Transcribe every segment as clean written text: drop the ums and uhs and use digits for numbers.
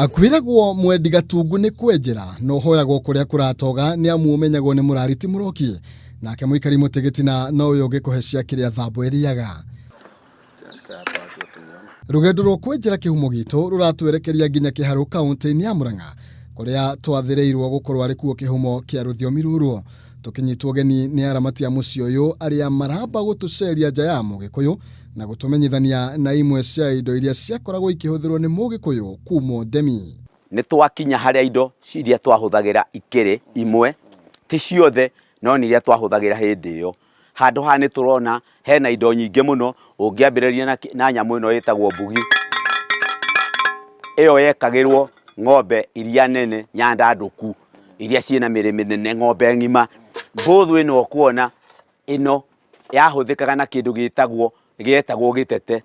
Kwĩragwo mwendi gatungu nĩ kwenjera na ũhoyagwo kũrĩa kũratoga nĩ amu ũmenyagwo nĩ mũrari ti mũroki nake mũikari mũtĩ gĩtina no ũyũ ũngĩkũhe cia kĩrĩa thambo ĩrĩaga. Rũgendo rwa kwenjera kĩhumo gitũ rũratwerekeria nginya Kĩharũ kaũntĩ-inĩ ya Murang'a kũrĩa twathĩrĩirwo gũkorwo arĩ kuo kĩhumo kĩa rũthiomi rũrũ. Tũkĩnyitwo ũgeni nĩ aramati a mũciĩ ũyũ arĩa maramba gũtũceria nja ya Mũgĩkũyũ na gũtũmenyithania na imwe cia indo iria ciakoragwo ikĩhũthĩrwo nĩ Mũgĩkũyũ kuma ndemi. Nĩ twakinya harĩa indo iria twahũthagĩra ikĩrĩ imwe, ti ciothe no nĩ iria twahũthagĩra hĩndĩ ĩyo. Handũ haha nĩ tũrona hena indo nyingĩ mũno, ũngĩambĩrĩria na nyamũ ĩno ĩtagwo mbugi. Ĩyo yekagĩrwo ng'ombe iria nene nyandandũku, iria ciĩna mĩrĩ mĩnene, ng'ombe ng'ima. Mbũthũ ĩno ũkuona ĩno yahũthĩkaga na kĩndũ gĩetagwo gĩtete.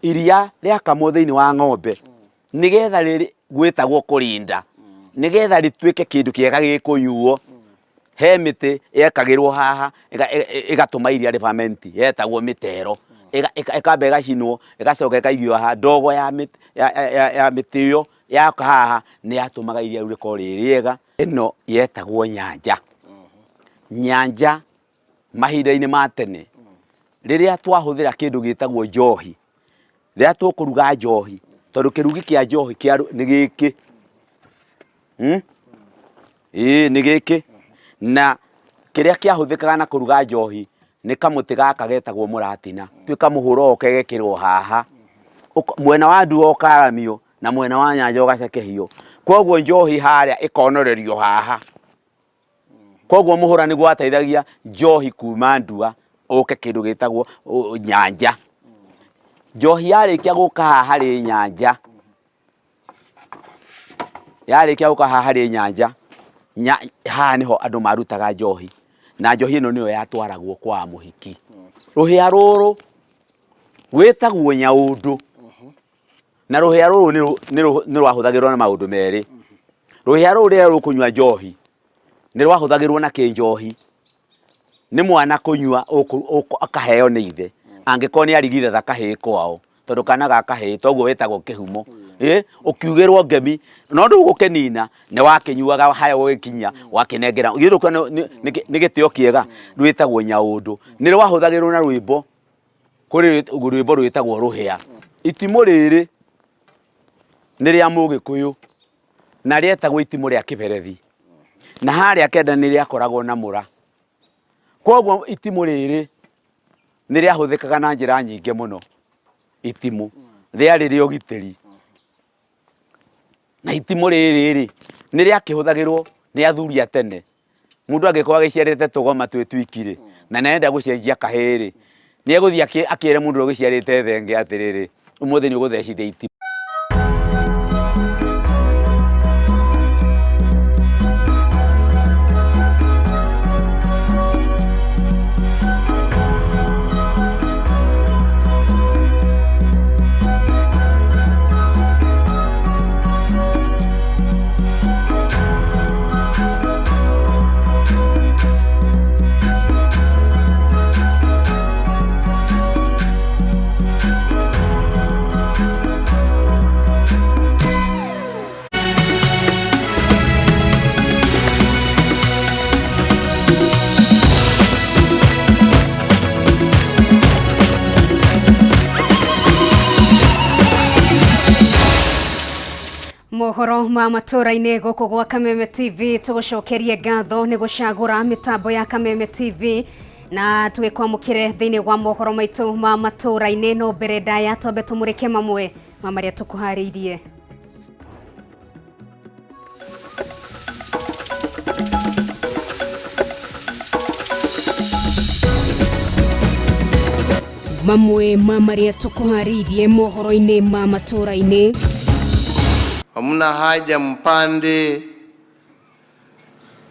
Iria rĩakamwo thĩinĩ wa ng'ombe nĩgetha rĩrĩ gwĩtagwo kũrinda, nĩgetha rĩtuĩke kĩndũ kĩega gĩkũnyuo. He mĩtĩ yekagĩrwo haha ĩgatũma iria rĩ-ferment, yetagwo mĩtero. Ĩkamba ĩgacinwo ĩgacoka ĩkaigio haha. Ndogo ya mĩtĩ ĩyo yaka haha nĩ yatũmaga iria rĩu rĩkorwo rĩ rĩega. Ĩno yetagwo nyanja. Nyanja mahinda-inĩ ma tene rĩrĩa twahũthĩra kĩndũ gĩtagwo njohi, rĩrĩa tũkũruga njohi, tondũ kĩrugi kĩa njohi nĩ gĩkĩ. Ĩĩ nĩ gĩkĩ. Na kĩrĩa kĩahũthĩkaga na kũruga njohi nĩ kamũtĩ gaka getagwo mũratina. Tuĩka mũhũro ũkegekĩrwo haha. Mwena wa ndua ũkaramio na mwena wa nyanja ũgacekehio. Koguo njohi harĩa ĩkonorerio haha. Koguo mũhũra nĩguo wateithagia njohi kuma ndua ũke kĩndũ gĩtagwo nyanja. Njohi yarĩkia gũka haha harĩ nyanja, yarĩkia gũka haha harĩ nyanja, haha nĩho andũ marutaga njohi, na njohi ĩno nĩyo yatwaragwo kwa mũhiki. Rũhĩa rũrũ rwĩtagwo nyaũndũ, na rũhĩa rũrũ nĩ rwahũthagĩrwo na maũndũ merĩ. Rũhĩa rũrũ rĩrĩa rũkũnyua njohi nĩ rwahũthagĩrwo na kĩnjohi, nĩ mwana kũnyua akaheo nĩ ithe, angĩkorwo nĩ arigithatha kahĩĩ kwao, tondũ kana ga kahĩĩ toguo wĩtagwo kĩhumo. Ũkiugĩrwo ngemi no ndũgũkĩnina, nĩ wakĩnyuaga harĩa ũgĩkinyia wakĩnengera. Nĩ gĩtĩo kĩega, rwĩtagwo nyaũndũ. Nĩ rwahũthagĩrwo na rwĩmbo, kũrĩ rwĩmbo rwĩtagwo rũhĩa. Itimũ rĩrĩ nĩ rĩa Mũgĩkũyũ na rĩetagwo itimũ rĩa kĩberethi, na harĩa kenda nĩ rĩakoragwo na mũra. Koguo itimũ rĩrĩ nĩ rĩahũthĩkaga na njĩra nyingĩ mũno. Itimũ rĩarĩ rĩa ũgitĩri, na itimũ rĩrĩ rĩ nĩ rĩakĩhũthagĩrwo nĩ athuri a tene. Mũndũ angĩkorwo agĩciarĩte tũgoma twĩ twiki rĩ, na nĩarenda gũcenjia kahĩĩ rĩ, nĩ egũthiĩ akĩre mũndũ ũrĩa ũgĩciarĩte thenge atĩrĩrĩ, ũmũthĩ nĩ ũgũthecithia itimũ. Mohoro ma matũra-inĩ gũkũ gwa Kameme TV, tũgũcokerie ngatho nĩ gũcagũra mĩtambo ya Kameme TV na tũgĩkwamũkĩre thĩinĩ wa mohoro maitũ ma matũra-inĩ. No mbere ndaya twambe tũmũrĩke mamwe ma marĩa tũkũharĩirie. Mamwe ma marĩa tũkũharĩirie mohoro-inĩ ma matũra-inĩ. Hamna haja mpande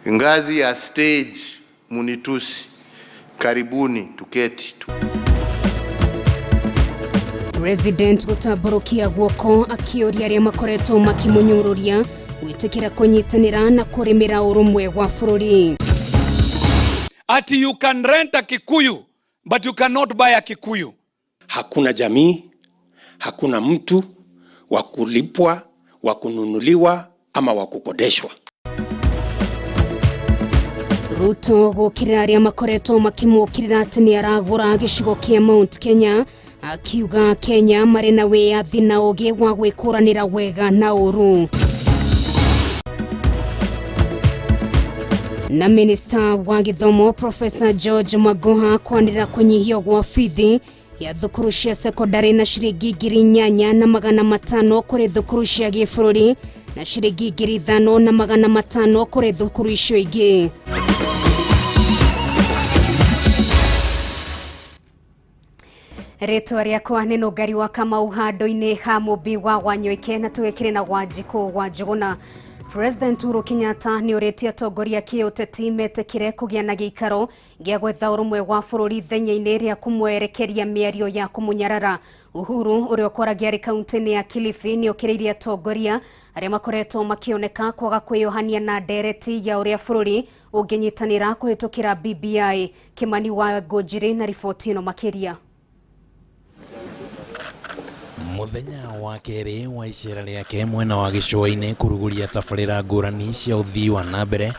ngazi ya stage munitusi. Karibuni tuketi tu. President gũtambũrũkia guoko akĩũria arĩa makoretwo makĩmũnyũrũria gwĩtĩkĩra kũnyitanĩra na kũrĩmĩra ũrũmwe wa bũrũri. Ati you can rent a Kikuyu but you cannot buy a Kikuyu. Hakuna jamii, hakuna mtu wa kulipwa Wa kununuliwa ama wa kukodeshwa. Ruto gũkĩrĩra arĩa makoretwo makĩmũkĩrĩra atĩ nĩ aragũra gĩcigo kĩa Mount Kenya, akiuga Kenya marĩ na wĩyathi na ũgĩ wa gwĩkũranĩra wega na ũru. Na minista wa gĩthomo Professor George Magoha kwanĩrĩra kũnyihio gwa bithi ya thukuru cia sekondari na ciringi 8,500 kũrĩ thukuru cia gĩbũrũri na ciringi 5,500 kũrĩ thukuru icio ingĩ. Rĩtwa rĩakwa nĩ Nũngari wa Kamau handũ-inĩ ha Mũmbi wa Wanyoike na tũgĩkĩrĩ na Wanjikũ wa Njũgũna. President Uhuru Kenyatta nĩ ũrĩtie atongoria kĩũteti metĩkĩre kũgĩa na gĩikaro gĩa gwetha ũrũmwe wa bũrũri ithenya-inĩ rĩa kũmwerekeria mĩario ya kũmũnyarara. Uhuru ũrĩa ũkwaragia arĩ kaunti-inĩ ya Kilifi nĩ okĩrĩirie atongoria arĩa makoretwo makĩoneka kwaga kwĩyohania na ndereti ya ũrĩa bũrũri ũngĩnyitanĩra kũhĩtũkĩra BBI. Kimani wa Ngũnjiri na riboti ĩno makĩria. Muthenya wa kerĩ wa icera rĩake mwena wa gĩcũa-inĩ kũrugũria tabarĩra ngũrani cia ũthii wa na mbere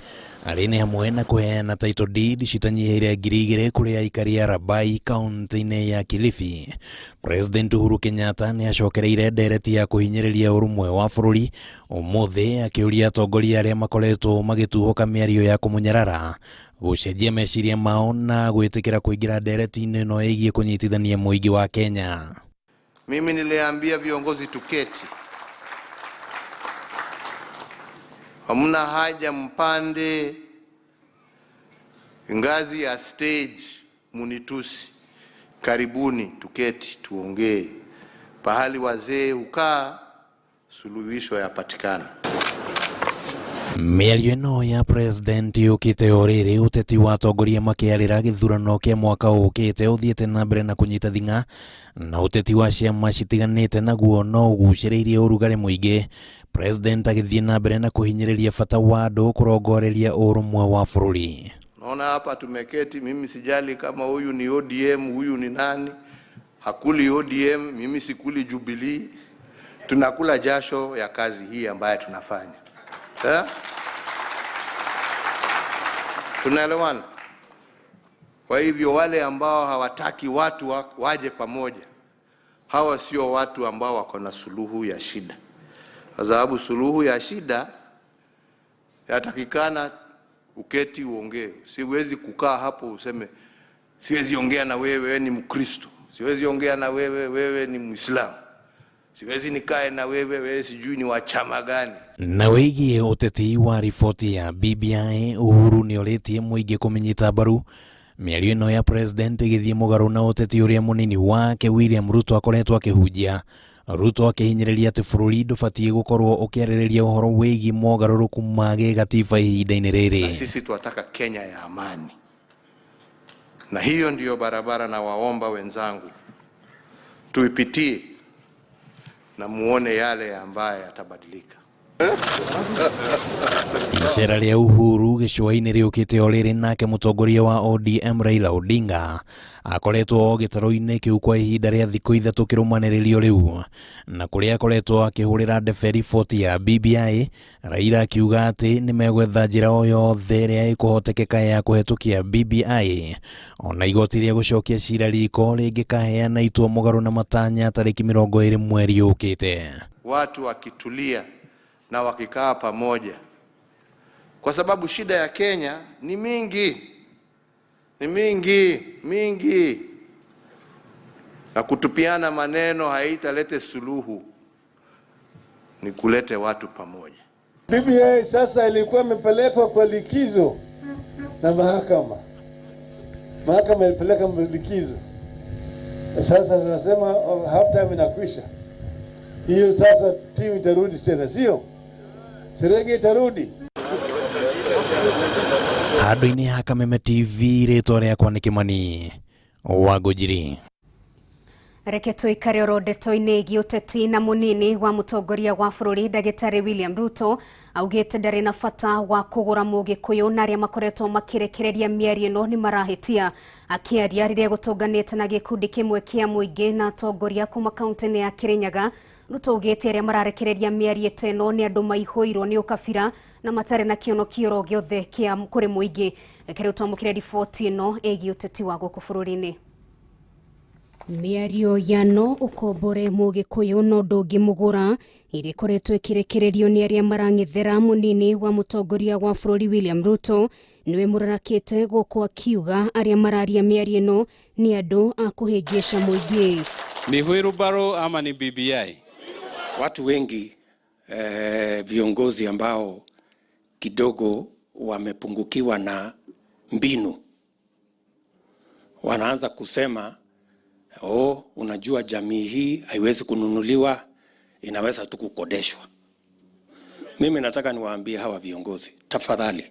arĩ nĩ hamwe na kũheana title deed citanyihĩire 2,000 kũrĩ aikari a Rabai kaunti-inĩ ya Kilifi. President Uhuru Kenyatta nĩ acokereire ndereti ya kũhinyĩrĩria ũrũmwe wa bũrũri ũmũthĩ akĩũria atongoria arĩa makoretwo magĩtuhũka mĩario ya kũmũnyarara gũcenjia meciria mao na gwĩtĩkĩra kũingĩra ndereti-inĩ ĩno ĩgiĩ kũnyitithania mũingĩ wa Kenya. Mimi niliambia viongozi tuketi, hamna haja mpande ngazi ya stage munitusi. Karibuni tuketi tuongee, pahali wazee hukaa suluhisho yapatikana. Mĩario ĩno ya president yũkĩte o rĩrĩ ũteti wa atongoria makĩarĩra gĩthurano kĩa mwaka ũkĩte ũthiĩte na mbere na kũnyita thing'a na ũteti wa ciama citiganĩte naguo no ũgucĩrĩirie ũrugarĩ mũingĩ. President agĩthiĩ na mbere na kũhinyĩrĩria bata wa andũ kũrongoreria ũrũmwe wa bũrũri. Naona hapa tumeketi, mimi sijali kama huyu ni ODM, huyu ni nani, hakuli ODM, mimi sikuli Jubilee. Tunakula jasho ya kazi hii ambayo tunafanya. Tunaelewana? Kwa hivyo wale ambao hawataki watu waje pamoja, hawa sio watu ambao wako na suluhu ya shida. Kwa sababu suluhu ya shida yatakikana uketi uongee. Siwezi kukaa hapo useme siwezi ongea na wewe, wewe ni Mkristo. Siwezi ongea na wewe, wewe ni Muislamu. Siwezi nikae na wewe, wewe sijui ni wa chama gani. Na wĩgiĩ ũteti wa riboti ya BBI, Uhuru nĩ orĩtie mũingĩ kũmĩnyita mbaru. Mĩario ĩno ya president ĩgĩthiĩ mũgarũ na ũteti ũrĩa mũnini wake William Ruto akoretwo akĩhunjia. Ruto akĩhinyĩrĩria atĩ bũrũri ndũbatiĩ gũkorwo ũkĩarĩrĩria ũhoro wĩgiĩ mogarũrũku ma gĩgatiba ihinda-inĩ rĩrĩ. Na sisi twataka Kenya ya amani, na hiyo ndiyo barabara na waomba wenzangu tuipitie na muone yale ambaye yatabadilika. Icera rĩa Uhuru gĩcũa-inĩ rĩũkĩte o rĩrĩ nake mũtongoria wa ODM Raila Odinga akoretwo o gĩtarũ-inĩ kĩu kwa ihinda rĩa thikũ ithatũ kĩrũmanĩrĩrio rĩu, na kũrĩa akoretwo akĩhũrĩra ndebe riboti ya BBI. Raila akiuga atĩ nĩmegwetha njĩra o yothe ĩrĩa ĩkũhotekeka ya kũhetũkia BBI, ona igoti rĩa gũcokia cira riko rĩngĩkaheana itua mũgarũ na matanya tarĩki 20 mweri ũkĩte. Watu wakitulia na wakikaa pamoja, kwa sababu shida ya Kenya ni mingi, ni mingi mingi, na kutupiana maneno haitalete suluhu, ni kulete watu pamoja. BBI sasa ilikuwa imepelekwa kwa likizo na mahakama, mahakama ilipeleka likizo. Sasa tunasema half time inakwisha, hiyo sasa timu itarudi tena, sio Serenge itarudi. Handũ-inĩ ha Kameme TV, rĩtwa rĩakwa nĩ Kimani wa Ngũnjiri. Reke tuikare oro ndeto-inĩ ĩgiĩ ũteti na mũnini wa mũtongoria wa bũrũri ndagĩtarĩ William Ruto augĩte ndarĩ na bata wa kũgũra mũgĩkũyũ na arĩa makoretwo makĩrekereria mĩario ĩno nĩ marahĩtia. Akĩaria rĩrĩa gũtũnganĩte na gĩkundi kĩmwe kĩa mũingĩ na atongoria kuma kaunti-inĩ ya Kirinyaga, Ruto augĩte arĩa mararekereria mĩario ta ĩno nĩ andũ maihũirwo nĩ ũkabira na matarĩ na kĩono kĩoro gĩothe kĩa kũrĩ mũingĩ. Reke rĩu twamũkĩre riboti ĩno ĩgiĩ ũteti wa gũkũ bũrũri-inĩ. Mĩario ya no ũkombore mũgĩkũyũ no ndũngĩmũgũra ĩrĩa ĩkoretwo ĩkĩrekererio nĩ arĩa marang'ethera mũnini wa mũtongoria wa bũrũri William Ruto nĩwe mũrarakĩte gũkũ akiuga arĩa mararia mĩario ĩno nĩ andũ a kũhĩngĩca mũingĩ. Ni wheelbarrow ama ni BBI? Watu wengi viongozi ambao kidogo wamepungukiwa na mbinu wanaanza kusema oh, unajua jamii hii haiwezi kununuliwa, inaweza tu kukodeshwa. Mimi nataka niwaambie hawa viongozi, tafadhali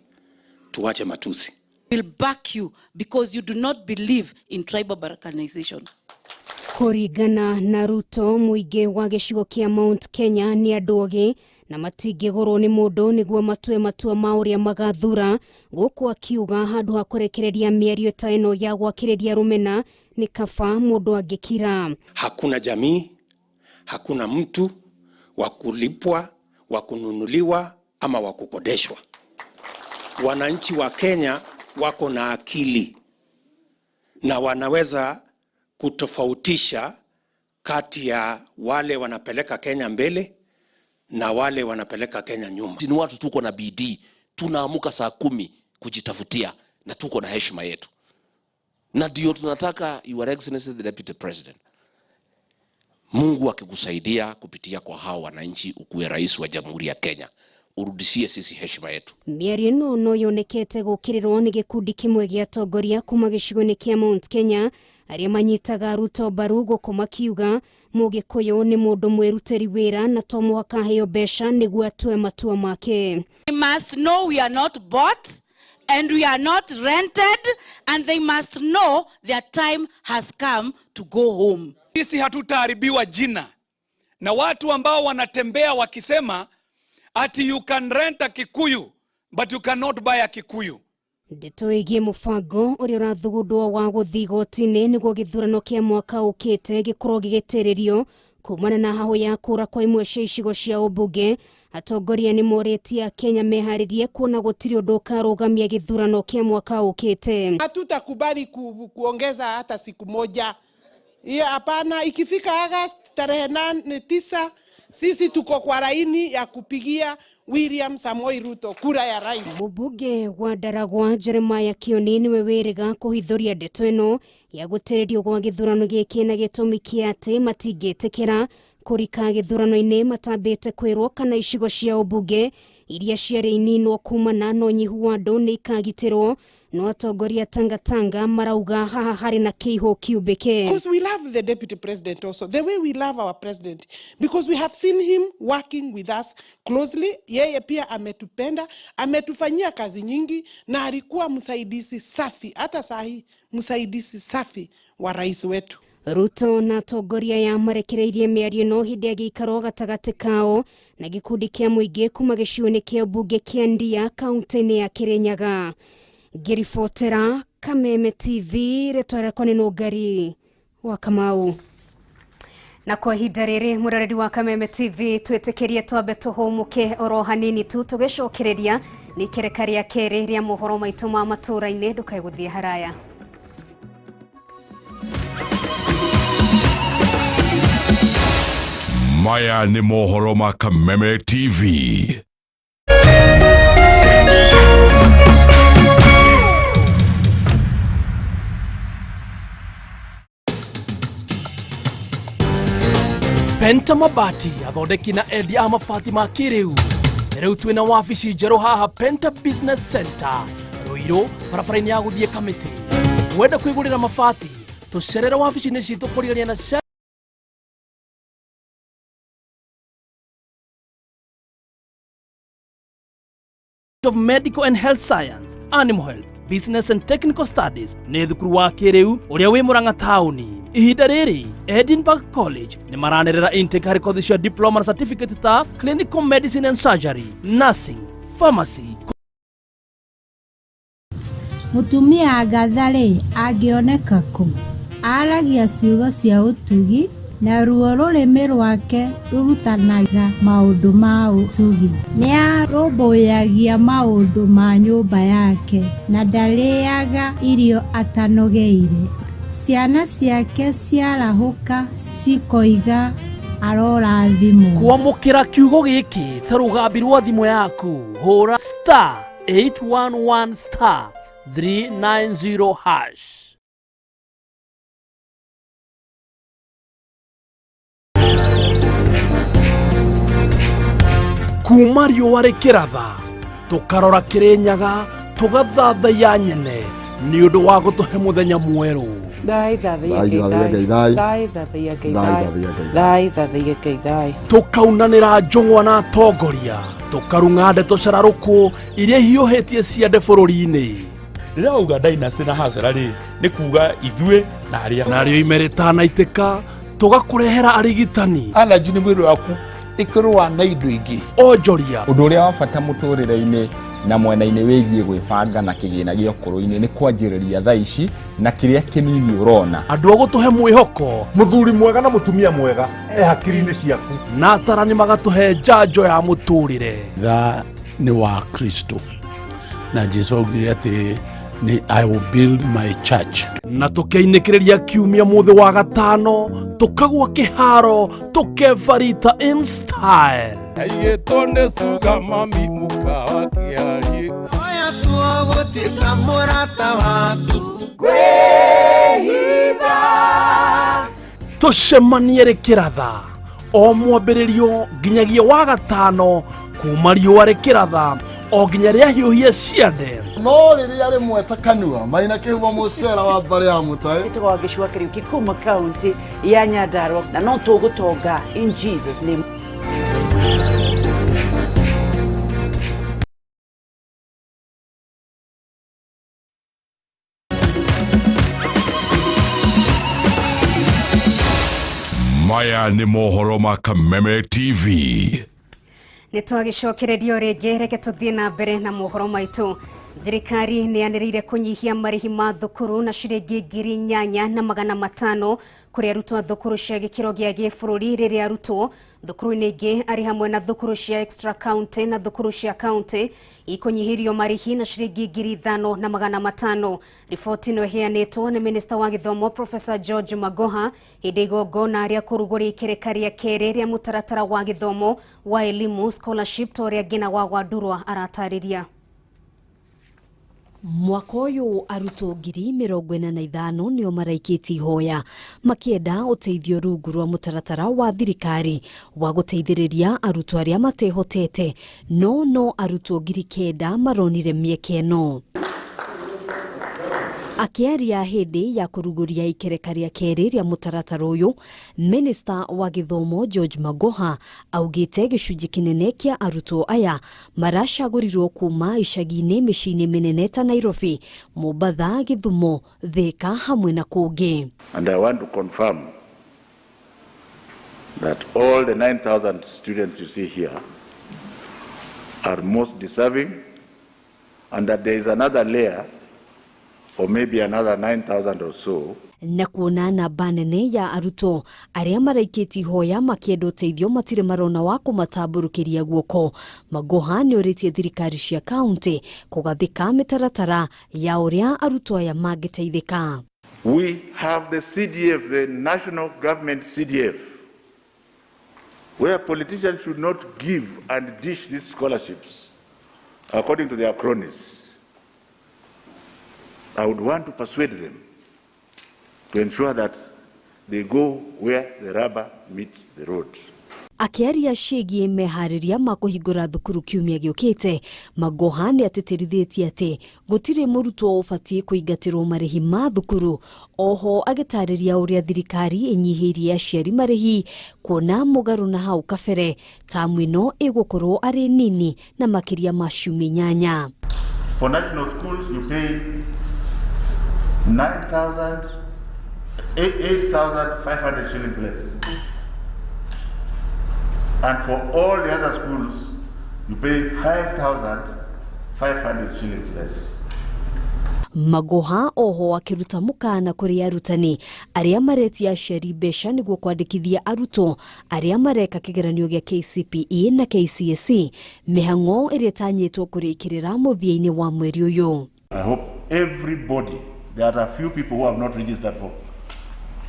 tuache matusi. Will back you because you do not believe in tribal balkanization. Kũringana na Ruto, mũingĩ wa gĩcigo kĩa Mount Kenya nĩ andũ ogĩ na matingĩgũrwo nĩ mũndũ nĩguo matue matua ma ũrĩa magathura, gũkũ akiuga handũ ha kũrekereria mĩario ta ĩno ya gwakĩrĩria rũmena nĩ kaba mũndũ angĩkira. Hakuna jamii, hakuna mtu wa kulipwa, wa kununuliwa ama wa kukodeshwa. Wananchi wa Kenya wako na akili na wanaweza kutofautisha kati ya wale wanapeleka Kenya mbele na wale wanapeleka Kenya nyuma. Ni watu tuko na bidii, tunaamuka saa 10 kujitafutia na tuko na heshima yetu, na ndio tunataka Your Excellency the Deputy President, Mungu akikusaidia kupitia kwa hao wananchi ukuwe rais wa Jamhuri ya Kenya, urudishie sisi heshima yetu. Mĩario ĩno no yonekete gũkĩrĩrwo nĩ gĩkundi kĩmwe gĩa atongoria kuma gĩcigo-inĩ kĩa Mount Kenya arĩa manyitaga Ruto mbaru gũkũ makiuga mũgĩkũyũ nĩ mũndũ mwĩrutĩri wĩra na to mũhaka aheo mbeca nĩguo atue matua make. They must know we are not bought and we are not rented, and they must know their time has come to go home. Sisi hatutaharibiwa jina na watu ambao wanatembea wakisema ati you can rent a Kikuyu but you cannot buy a Kikuyu. Ndeto ĩgiĩ mũbango ũrĩa ũrathugundwo wa gũthiĩ igoti-inĩ nĩguo gĩthurano kĩa mwaka ũkĩte gĩkorwo gĩgĩtĩrĩrio kumana na hahũ ya kũra kwa imwe cia icigo cia ũmbunge, atongoria nĩ morĩtie Akenya meharĩrie kuona gũtirĩ ũndũ ũkarũgamia gĩthurano kĩa mwaka ũkĩte. Hatutakubali kuongeza hata siku moja. Hiyo hapana. Ikifika August tarehe 9 sisi tuko kwa laini ya kupigia William Samoei Ruto kura ya rais. Mũmbunge wa Ndaragwa Jeremiah Kioni nĩwe wĩrĩga kũhithũria ndeto ĩno ya gũtĩrĩrio gwa gĩthurano gĩkĩ na gĩtũmi kĩa atĩ matingĩtĩkĩra kũrika gĩthurano-inĩ matambĩte kwĩrwo kana icigo cia ũmbunge iria ciarĩ ininwo kumana na ũnyihu wa andũ nĩ ikagitĩrwo, no atongoria Tangatanga marauga haha harĩ na kĩihũ kiumbĩke. Because we love the deputy president also, the way we love our president, because we have seen him working with us closely. Yeye pia ametupenda, ametufanyia kazi nyingi na alikuwa msaidizi safi, hata sahi msaidizi safi wa rais wetu. Ruto na atongoria ya marekereirie mĩario ĩno hĩndĩ ya gĩikaro gatagatĩ kao na gĩkundi kĩa mũingĩ kuma gĩcigo-inĩ kĩa mbunge kĩa Ndia kaunti-inĩ ya Kirinyaga. Ngĩribotera Kameme TV, rĩtwa rĩakwa nĩ Nũngari wa Kamau. Na kwa ihinda rĩrĩ mũroreri wa Kameme TV twĩtĩkĩrie twambe tũhũmũke oro hanini tu tũgĩcokereria nĩ ikereka rĩa kerĩ rĩa mohoro maitũ ma matũũra-inĩ. Ndũkae gũthiĩ haraya. Maya nĩ mohoro ma Kameme TV. Penta Mabati athondeki na endia a mabati ma kĩrĩu. Rĩu twĩna wabici njerũ haha Penta Business Center Ruiru, barabara-inĩ ya gũthiĩ Kamĩtĩ. Wenda kwĩgũrĩra mabati, tũcerere wabici-inĩ citũ kũrigania na of Medical and Health Science, Animal Health, Business and Technical Studies nĩ thukuru wa kĩrĩu ũrĩa wĩ Murang'a taũni. Ihinda rĩrĩ Edinburgh College nĩ maranerera intake harĩ kothi cia diploma na certificate ta Clinical Medicine and Surgery, Nursing, Pharmacy. Mũtumia Agatha-rĩ, angĩoneka kũ? Aaragia ciugo cia ũtugi Naruo rũrĩmĩ rwake rũrutanaga maũndũ ma ũtugi. Nĩarũmbũyagia maũndũ ma nyũmba yake, na ndarĩĩaga irio atanogeire. Ciana ciake ciarahũka cikoiga arorathimwo. Kwamũkĩra kiugo gĩkĩ ta rũgambi rwa thimũ yaku, hũra star 811 star 390 hash. Kuma riũa rĩkĩratha tũkarora Kĩrĩnyaga tũgathathaiya nyene nĩ ũndũ wa gũtũhe mũthenya mwerũ. Thai thathaiya Ngai thai. Thai thathaiya Ngai thai. Thai thathaiya Ngai thai. Tũkaunanĩra njũng'wa na atongoria, tũkarung'a ndeto cararũkũ iria hiũhĩtie ciande bũrũri-inĩ. Rĩrĩa wauga dynasty na hasara rĩ, nĩ kuga ithuĩ na arĩa narĩo ime rĩtanaitĩka tũgakũrehera arigitani. Allergy nĩ mwĩrĩ waku ĩkĩrũa na indo ingĩ. Onjoria. Ũndũ ũrĩa wa bata mũtũrĩre-inĩ na mwena-inĩ wĩgiĩ gwĩbanga na kĩgĩna gĩa ũkũrũ-inĩ nĩ kwanjĩrĩria thaa ici na kĩrĩa kĩnini ũrona. Andũ a gũtũhe mwĩhoko. Mũthuri mwega na mũtumia mwega e hakiri-inĩ ciaku. Na atarani magatũhe njanjo ya mũtũrĩre. Tha nĩ wa Kristo na Jesu augire atĩ nĩ I will build my church. Na tũkeinĩkĩrĩria kiumia mũthĩ wa gatano tũkagwa kĩharo tũkebarita in style. Aiyĩtwo nĩ suga mami mũkawa kĩarie. Oya tuo gũtuĩka mũrata waku. Kwĩhitha. Tũcemanie rĩkĩratha o mwambĩrĩrio nginyagia wa gatano kuma riũa rĩkĩratha o nginya rĩahiũhia ciande. No rĩrĩa rĩmwe ta kanua marĩ na kĩhumo mũcera wa mbarĩ ya mũtaĩ. Ĩtagwo Wangeci wa Kariuki kuma kaunti ya Nyandarua na no tũgũtonga in Jesus name. Maya nĩ mohoro ma Kameme TV. Nĩ twagĩcokererio rĩngĩ, reke tũthiĩ na mbere na mohoro maitũ. Thirikari nĩ yanĩrĩire kũnyihia marĩhi ma thukuru na ciringi 8500 kũrĩ arutwo a thukuru cia gĩkĩro gĩa gĩbũrũri rĩrĩa arutwo thukuru-inĩ ingĩ arĩ hamwe na thukuru cia extra county na thukuru cia county ikũnyihĩrio marĩhi na ciringi 5500. Riboti ĩno ĩheanĩtwo nĩ minista wa gĩthomo Professor George Magoha hĩndĩ igongona rĩa kũrugũria ikereka rĩa kerĩ rĩa mũtaratara wa gĩthomo wa elimu scholarship ta ũrĩa Ngina wa Wandurwa aratarĩria. Mwaka ũyũ arutwo 45,000 nĩo maraikĩtie ihoya makĩenda ũteithio rungu rwa mũtaratara wa thirikari wa gũteithĩrĩria arutwo arĩa matehotete, no arutwo 9,000 maronire mĩeke ĩno. Akĩaria hĩndĩ ya kũrugũria ikereka rĩa kerĩ rĩa mũtaratara ũyũ, minista wa gĩthomo George Magoha augĩte gĩcunjĩ kĩnene kĩa arutwo aya maracagũrirwo kuma icagi-inĩ mĩciĩ-inĩ mĩnene ta Nairobi, Mombatha, Gĩthumo, Thika hamwe na kũngĩ. And I want to confirm that all the 9,000 students you see here are most deserving, and that there is another layer or maybe another 9,000 or so. Na kuona namba nene ya arutwo arĩa maraikĩtie ihoya makĩenda ũteithio matirĩ marona wa kũmatambũrũkĩria guoko, Magoha nĩ orĩtie thirikari cia kaunti kũgathĩka mĩtaratara ya ũrĩa arutwo aya mangĩteithĩka. We have the CDF, the national government CDF, where politicians should not give and dish these scholarships according to their cronies. I would want to persuade them to ensure that they go where the rubber meets the road. Akĩaria ciĩgiĩ meharĩria ma kũhingũra thukuru kiumia gĩũkĩte, Magoha nĩ atĩtĩrithĩtie atĩ gũtirĩ mũrutwo ũbatiĩ kũingatĩrwo marĩhi ma thukuru. Oho agĩtarĩria ũrĩa thirikari ĩnyihĩirie aciari marĩhi kuona mũgarũ na hau kabere tamu ĩno ĩgũkorwo arĩ nini na makĩria ma ciumia 8. For national schools you pay 8,500 shillings less. And for all the other schools, you pay 5,500 shillings less. Magoha oho akĩruta mũkana kũrĩ arutani arĩa maretia aciari mbeca nĩguo kwandĩkithia arutwo arĩa mareka kĩgeranio gĩa KCPE na KCSE, mĩhang'o ĩrĩa ĩtanyĩtwo kũrĩkĩrĩra mũthia-inĩ wa mweri ũyũ. I hope everybody, there are a few people who have not registered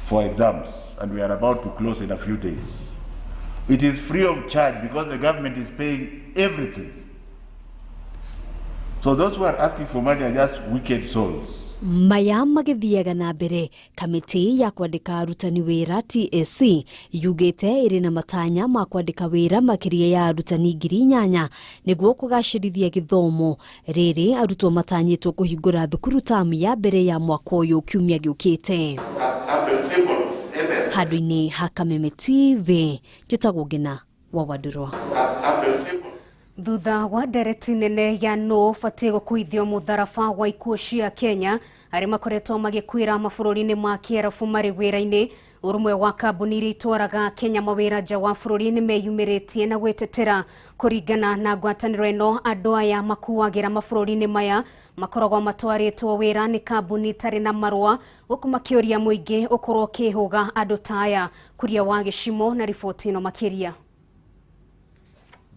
for exams, and we are about to close in a few days. It is free of charge because the government is paying everything. So those who are asking for money are just wicked souls. Maya magĩthiaga na mbere, kamĩtĩ ya kwandĩka arutani wĩra TSC yugĩte ĩrĩ na matanya ma kwandĩka wĩra makĩria ya arutani 8,000 nĩguo kũgacĩrithia gĩthomo. Rĩrĩ arutwo matanyĩtwo kũhingũra thukuru tamu ya mbere ya mwaka ũyũ kiumia gĩũkĩte. Handũ-inĩ ha Kameme TV, njĩtagwo Ngina wa Wandũrwa. Thutha wa ndereti nene ya nũ ũbatiĩ gũkuithio mũtharaba wa ikuũ cia Kenya arĩa makoretwo magĩkuĩra mabũrũri-inĩ ma kĩarabu marĩ wĩra-inĩ, ũrũmwe wa kambuni iria itwaraga Kenya mawĩra nja wa bũrũri nĩ meyumĩrĩtie na gwĩtetera. Kũringana na ngwatanĩro ĩno, andũ aya makuagĩra mabũrũri-inĩ maya makoragwo matwarĩtwo wĩra nĩ kambuni itarĩ na marũa, gũkũ makĩũria mũingĩ ũkorwo ũkĩhũga andũ ta aya. Kuria wa Gĩcimo na riboti ĩno makĩria.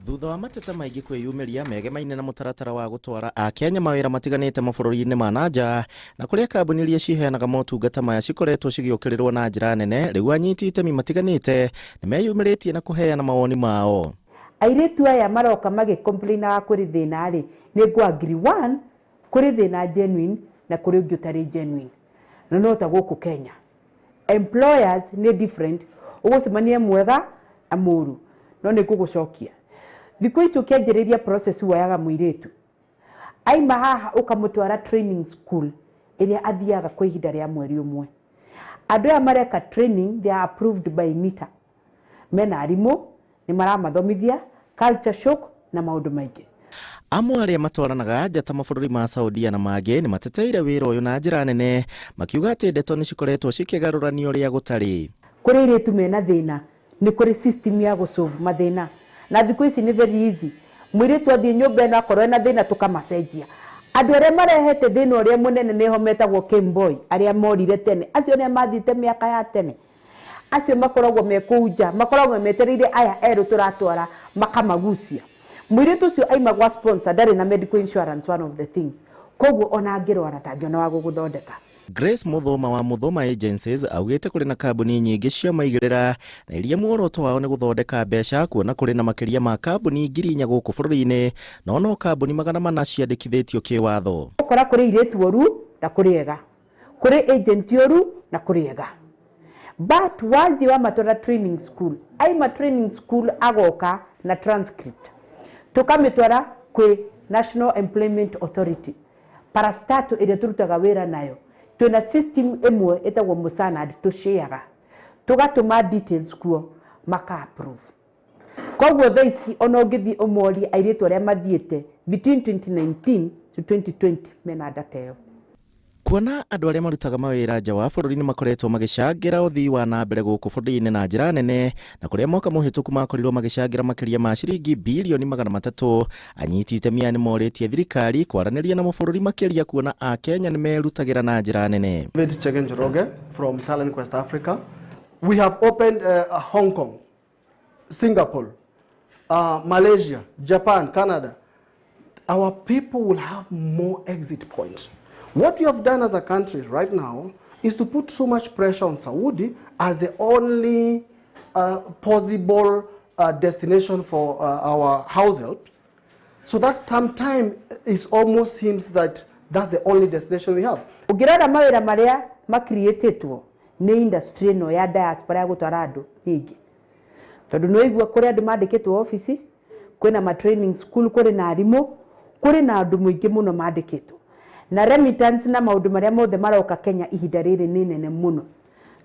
Thutha wa mateta maingĩ kwĩyumĩria megemaine na mũtaratara wa gũtwara Akenya mawĩra matiganĩte mabũrũri-inĩ ma nanja, na kũrĩa kambuni iria ciheanaga motungata maya cikoretwo cigĩũkĩrĩrwo na njĩra nene, rĩu anyiti itemi matiganĩte nĩmeyumĩrĩtie na kũheana mawoni mao. Airĩtu aya maroka magĩcomplainaga kũrĩ thĩna rĩ, nĩ ngũ agree one, kũrĩ thĩna genuine na kũrĩ ũngĩ ũtarĩ genuine. Na no ta gũkũ Kenya employers nĩ different, ũgũcemania mwega na mũru, no nĩ ngũgũcokia. Thikũ ici ũkĩanjĩrĩria process woyaga mũirĩtu aima haha ũkamũtwara training school ĩrĩa athiaga kwa ihinda rĩa mweri ũmwe. Andũ aya mareka training, they are approved by NITA, mena arimũ nĩ maramathomithia culture shock na maũndũ maingĩ. Amwe arĩa matwaranaga nja ta mabũrũri ma Saudia na mangĩ nĩ mateteire wĩra ũyũ na njĩra nene, makiuga atĩ ndeto nĩ cikoretwo cikĩgarũranio ũrĩa gũtarĩ. Kũrĩ airĩtu mena thĩna, nĩ kũrĩ system ya gũsolve mathĩna, na thikũ ici nĩ very easy. Mũirĩtu athiĩ nyũmba ĩno akorwo ena thĩna tũkamacenjia. Andũ arĩa marehete thĩna ũrĩa mũnene nĩho metagwo Kemboy, arĩa morire tene, acio arĩa mathiĩte mĩaka ya tene, acio makoragwo me kũu nja, makoragwo metereire aya erũ tũratwara makamagucia. Mũirĩtu ũcio aima gwa sponsor ndarĩ na medical insurance, one of the things, koguo ona angĩrwara ndangĩona wa gũgũthondeka. Grace Muthoma wa Muthoma Agencies augĩte kũrĩ na kambuni nyingĩ cia maigĩrĩra na iria muoroto wao nĩ gũthondeka mbeca, kuona kũrĩ na makĩria ma kambuni 4,000 gũkũ bũrũri-inĩ, no kambuni 400 ciandĩkithĩtio kĩwatho. Ũkora kũrĩ airĩtu oru na kũrĩ ega, kũrĩ agent oru na kũrĩ ega, but wathiĩ wamatwara training school, aima training school agoka na transcript, tũkamĩtwara kwĩ National Employment Authority parastato ĩrĩa tũrutaga wĩra nayo. Twĩna system ĩmwe ĩtagwo Musanad, tũshareaga tũgatũma details kuo maka approve. Koguo thaa ici ona ũngĩthiĩ ũmorie airĩtu arĩa mathiĩte between 2019 to 2020 mena data ĩyo. Kuona andũ arĩa marutaga mawĩra nja wa bũrũri nĩ makoretwo magĩcangĩra ũthii wa na mbere gũkũ bũrũri-inĩ na njĩra nene, na kũrĩa mwaka mũhĩtũku makorirwo magĩcangĩra makĩria ma ciringi bilioni 300, anyiti itemi aya nĩ morĩtie thirikari kwaranĩria na mabũrũri makĩria kuona Akenya nĩ merutagĩra na njĩra nene. David Chege Njoroge from Talent Quest Africa. We have opened Hong Kong, Singapore, Malaysia, Japan, Canada. Our people will have more exit points. What we have done as a country right now is to put so much pressure on Saudi as the only possible destination for our house help. So that sometimes it almost seems that that's the only destination we have. Ũngĩrora mawĩra marĩa makreatetwo nĩ industry ĩno ya diaspora ya gũtwara andũ nyingĩ, tondũ nĩ waigua kũrĩ andũ mandĩkĩtwo obici, kwĩna ma training school, kũrĩ na arimũ, kũrĩ na andũ mũingĩ mũno mandĩkĩtwo. Na remittance na maũndũ marĩa mothe maroka Kenya ihinda rĩrĩ nĩ nene mũno,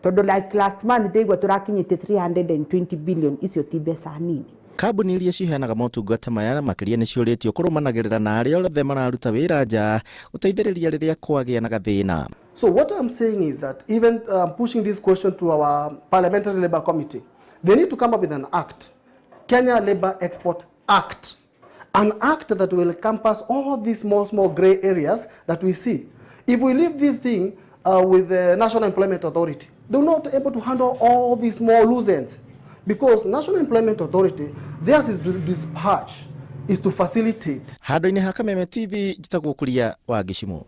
tondũ like last month ndĩigua tũrakinyĩte 320 billion, icio ti mbeca nini. Kambuni iria ciheanaga motungata maya makĩria nĩ ciũrĩtio kũrũmanagĩrĩra na arĩa othe mararuta wĩra nja gũteithĩrĩria rĩrĩa kwagĩa na gathĩna. So what I'm saying is that even pushing this question to our Parliamentary Labour Committee, they need to come up with an act, Kenya Labour Export Act, an act that will encompass all these small grey areas that we see. If we leave this thing with the National Employment Authority, they're not able to handle all these small loose ends, because National Employment Authority, theirs is to dispatch, is to facilitate. Handũ-inĩ ha Kameme TV njĩtagwo Kuria wa Gĩcimũ.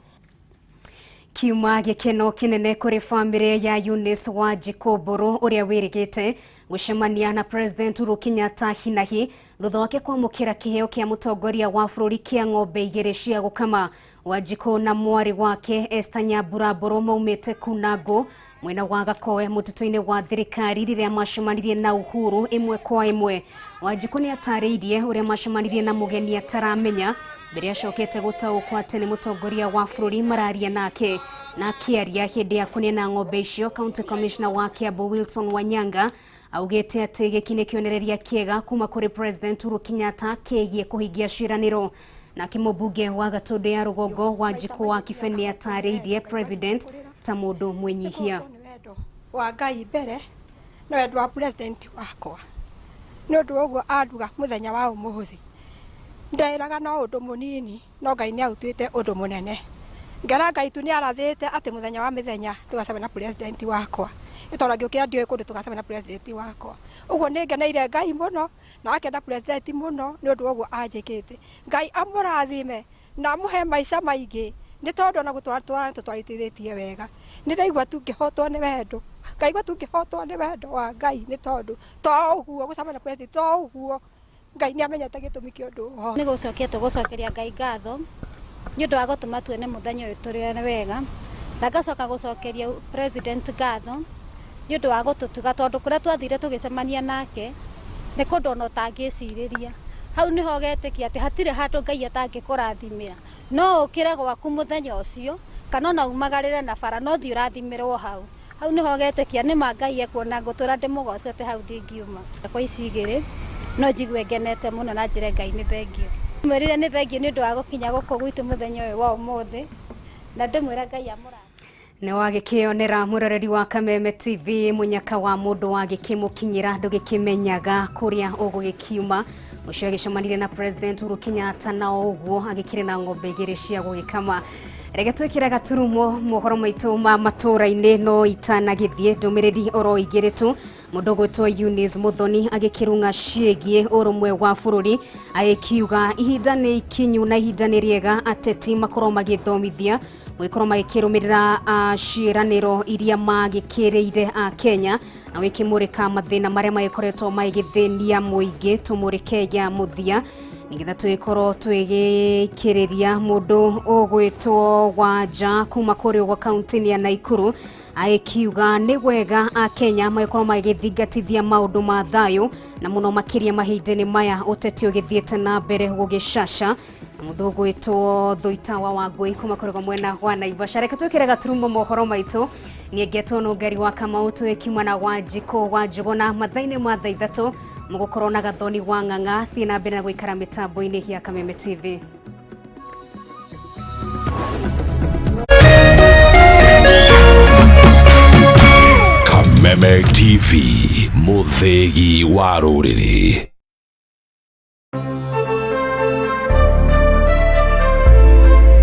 Kiuma gĩkeno kĩnene kũrĩ bamĩrĩ ya Eunice Wanjikũ Mbũrũ ũrĩa wĩrĩgĩte gũcemania na President Uhuru Kenyatta hinahi thutha wake kwamũkĩra kĩheo kĩa mũtongoria wa bũrũri kĩa ng'ombe igĩrĩ cia gũkama. Wanjikũ na mwarĩ wake Esther Nyambura Mbũrũ maumĩte kuna ngũ mwena wa Gakoe mũtitũ-inĩ wa thirikari rĩrĩa macemanirie na Uhuru ĩmwe kwa ĩmwe. Wanjikũ nĩ atarĩirie ũrĩa macemanirie na mũgeni ataramenya mbere acokete gũtaũkwo atĩ nĩ mũtongoria wa bũrũri mararia nake. Na akĩaria hĩndĩ ya kũneana ng'ombe icio, County Commissioner wa Kiambu Wilson Wanyanga augĩte atĩ gĩkĩ nĩ kĩonereria kĩega kuma kũrĩ President Uhuru Kenyatta kĩgiĩ kũhingia ciĩranĩro. Nake mũmbunge wa Gatũndũ ya rũgongo Wanjikũ wa Kibe nĩ atarĩirie President ta mũndũ mwĩnyihia. Wa Ngai mbere na wendo wa president wakwa nĩ ũndũ wa ũguo anduga mũthenya wa ũmũthĩ. Nderaga no ũndũ mũnini no Ngai nĩ aũtuĩte ũndũ mũnene. Ngera Ngai tu nĩ arathĩte atĩ mũthenya wa mĩthenya tũgacemania na president wakwa. Nĩ tondũ ngĩũkĩra ndiũĩ kũndũ tũgacemania na president wakwa. Ũguo nĩ ngeneire Ngai mũno na akenda president mũno nĩ ũndũ wa ũguo anjĩkĩte. Ngai amũrathime na amũhe maica maingĩ nĩ tondũ ona gũtwara tũtwarithĩtie wega. Nĩ ndaigua tu ngĩhotwo nĩ wendo. Ngaigua tu ngĩhotwo nĩ wendo wa Ngai nĩ tondũ to ũguo gũcemania na president to ũguo Ngai nĩ amenyete gĩtũmi kĩa ũndũ ũyũ. Nĩ gũcokia tũgũcokeria Ngai ngatho nĩ ũndũ wa gũtũma tuone mũthenya ũyũ tũrĩ wega, na ngacoka gũcokeria president ngatho nĩ ũndũ wa gũtũtuga tondũ kũrĩa twathire tũgĩcemania nake nĩ kũndũ ona ũtangĩcirĩria. Hau nĩho ũgetĩkia atĩ hatirĩ handũ Ngai atangĩkũrathimĩra. No ũkĩre gwaku mũthenya ũcio kana ona umagarĩre na bara no thiĩ ũrathimĩrwo hau. Hau nĩho ũgetĩkia nĩ ma Ngai ekuona ngũtũra ndĩmũgocete hau ndingiuma. Kwa ici igĩrĩ no njigue ngenete mũno na njĩre Ngai nĩ thengio. Mwĩrire nĩ thengio nĩ ũndũ wa gũkinya gũkũ gwitũ mũthenya ũyũ wa ũmũthĩ na ndĩmwĩra Ngai amũrathime. Nĩ wagĩkĩonera mũroreri wa Kameme TV mũnyaka wa mũndũ wagĩkĩmũkinyĩra ndũgĩkĩmenyaga kũrĩa ũgũgĩkiuma. Ũcio agĩcemanirie na President Uhuru Kenyatta na ũguo agĩkĩrĩ na ng'ombe igĩrĩ cia gũgĩkama. Reke twĩkĩre gaturumo mohoro maitũ ma matũũra-inĩ no itanagĩthiĩ ndũmĩrĩri oro igĩrĩ tu. Mũndũ ũgwĩtwo Eunice Muthoni agĩkĩrung'a ciĩgiĩ ũrũmwe wa bũrũri agĩkiuga ihinda nĩ ikinyu na ihinda nĩ rĩega ateti makorwo magĩthomithia gũgĩkorwo magĩkĩrũmĩrĩra ciĩranĩro iria magĩkĩrĩire a Kenya na gũkĩmũrĩka mathĩna marĩa magĩkoretwo magĩthĩnia mũingĩ tũmũrĩke ya mũthia nĩgetha tũgĩkorwo twĩgĩkĩrĩria mũndũ ũgwĩtwo Wanja kuma kũrĩa ũguo kaunti-inĩ ya Naikuru agĩkiuga nĩ wega a Kenya magĩkorwo magĩthingatithia maũndũ ma thayũ na mũno makĩria mahinda-inĩ maya ũteti ũgĩthiĩte na mbere gũgĩcaca. Mũndũ ũgwĩtwo Thuita wa Wangũi kuma kũrĩa mwena wa Naivasha. Reke twĩkĩre gaturumo mohoro maitũ nĩengetwo nũngari wa Kamau twĩkiuma na Wanjikũ wa Njũgũna mathaa-inĩ ma thaa ithatũ mũgũkorwo na Gathoni wa Ng'ang'a. Thiĩ na mbere na gũikara mĩtambo-inĩ ya Kameme TV. Kameme TV, mũthĩgi wa rũrĩrĩ.